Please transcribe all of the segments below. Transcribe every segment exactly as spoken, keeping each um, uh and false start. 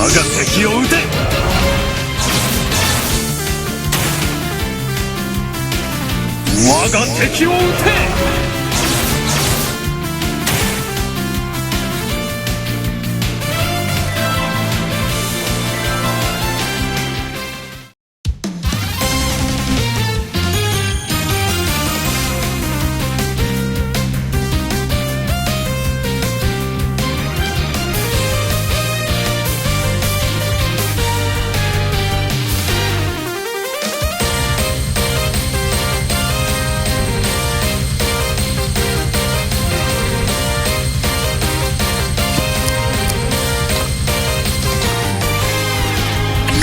我が敵を討て。我が敵を討て。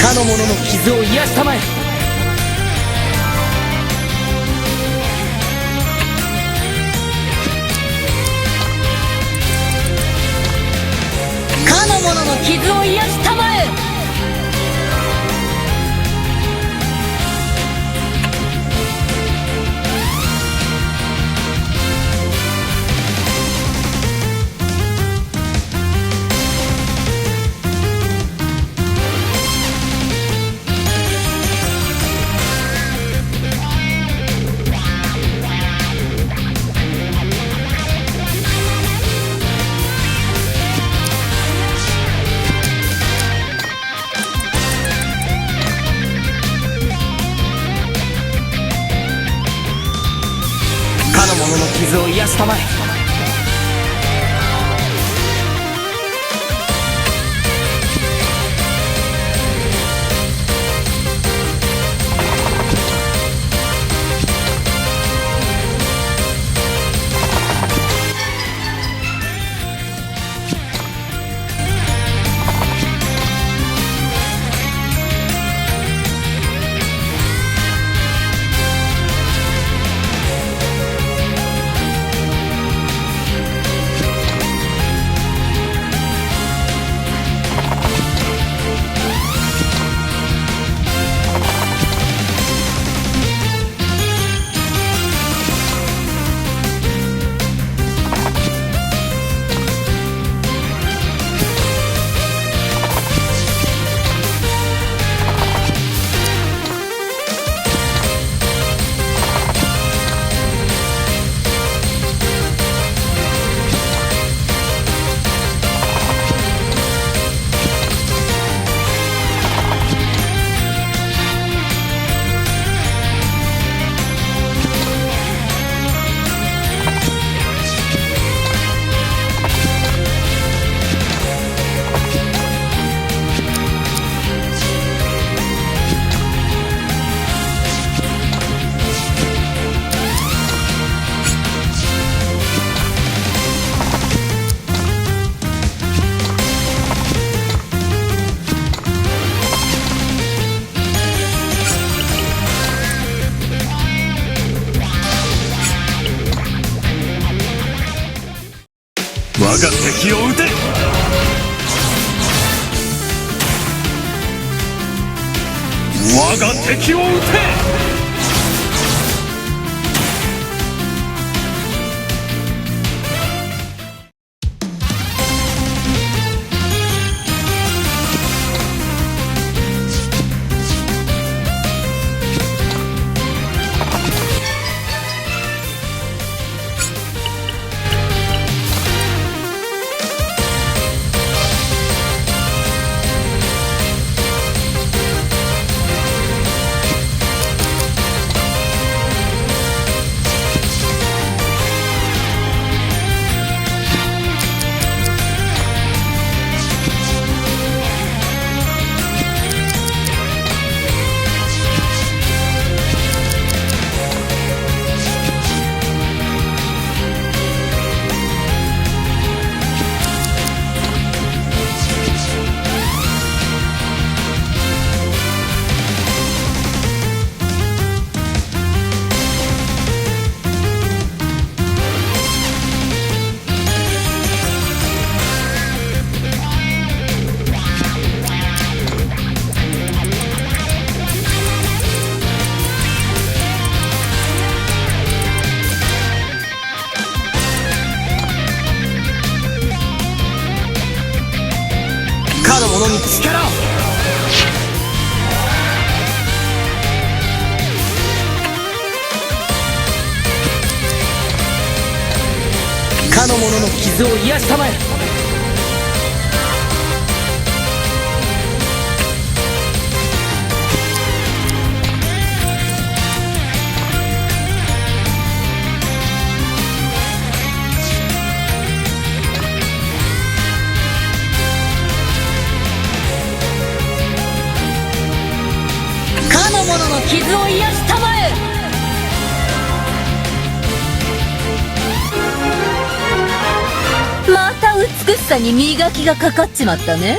かの者の傷を癒したまえ。かの者の傷を癒したまえ。かの者の傷を癒したまえ。我が敵を討て。我が敵を討て。者に力を。かの者の傷を癒したまえ。かの者の傷を癒したまえ。また美しさに磨きがかかっちまったね。